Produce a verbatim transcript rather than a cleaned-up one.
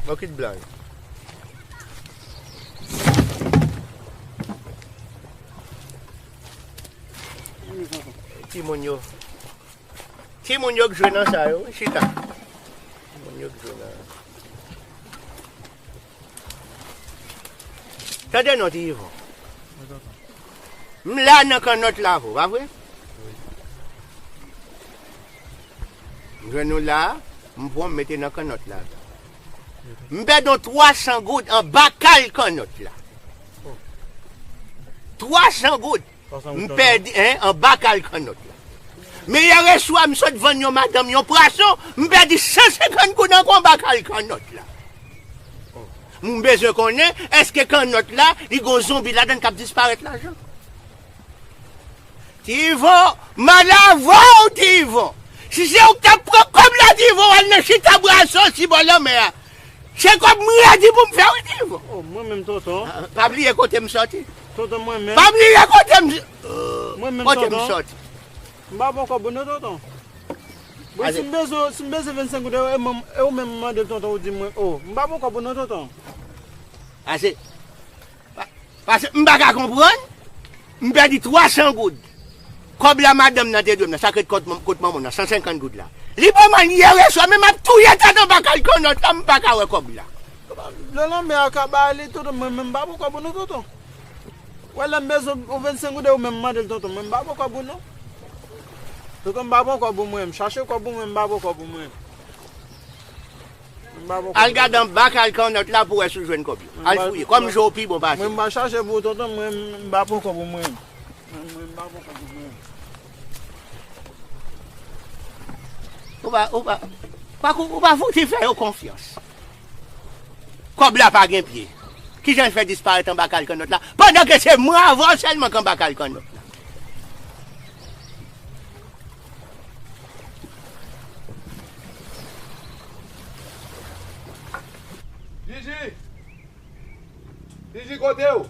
Mwen kit blan yo. Timoun yo. Timoun yo k jwe nan sa yo, wi, chita. Timoun yo k jwe nan. Tande non, Ti Yvon. M la nan kannòt la, vo, pa vre? M jwenn nou la, m pran, m mete nan kannòt la. M pèdi yon twa san goud anba kal kannòt la. Twa san goud. M pèdi, en, anba kal kannòt la. Men yè swa, m sot vann yon madanm yon pwason, m pèdi san senkant goud ankò anba kal kannòt la. M bezwen konnen, èske kannòt la, li gon zonbi ladann k ap disparèt lajan? Ti Yvon, m al avè w, Ti Yvon. Si se ou k t ap pran kòb la, Ti Yvon, w al nan chita Braso si bò lanmè a. Se kòb m redi pou m fè, wi, Ti Yvon. Oh, mwen menm, tonton. Ah, pa bliye kote m sòti. Tonton, mwen menm. Pa bliye kote m, mwen menm, kote m tonton. Sòti. M pa pran kòb ou non, tonton. Bon, si m bezwen, si m bezwen vennsenk goud, e mwen, e ou menm m mande l, tonton, ou di mwen, oh, m pa pran kòb ou non, tonton. Ase. Pa-, paske m pa ka konprann, m pèdi twa san goud. Kòb la madanm nan te dwe m nan, sa k ret kot, kot manman nan, san senkant goud la. Li ban m al yè swa, men m ap touye tèt anba kal kannòt la, m pa ka wè kòb la. Lè lanmè a ka ba li, tonton, mwen menm m pa pran kòb ou non, tonton. Wè, lè m bezwen yon vennsenk goud, ou menm mande l, tonton, mwen m pa pran kòb ou non. Tonton, m pa pran kòb ou mwen, m chache kòb ou mwen, m pa pran kòb ou mwen. Al gade anba kal kannòt la pou wè si w jwenn kòb yo. Al fouye. Kòm je w pi bon pase. Mwen m pa chache pou ou, tonton, mwen m pa pran kòb ou mwen. Mwen, mwen m pa pran kòb ou mwen. Ou pa, ou pa, pa kou-, ou pa fouti fè yo konfyans. Kòb la pa gen pye. Kijan l fè disparèt anba kal kannòt la? Pandan ke se mwen avè w sèlman k anba kal kannòt la. Jiji! Jiji, kote w?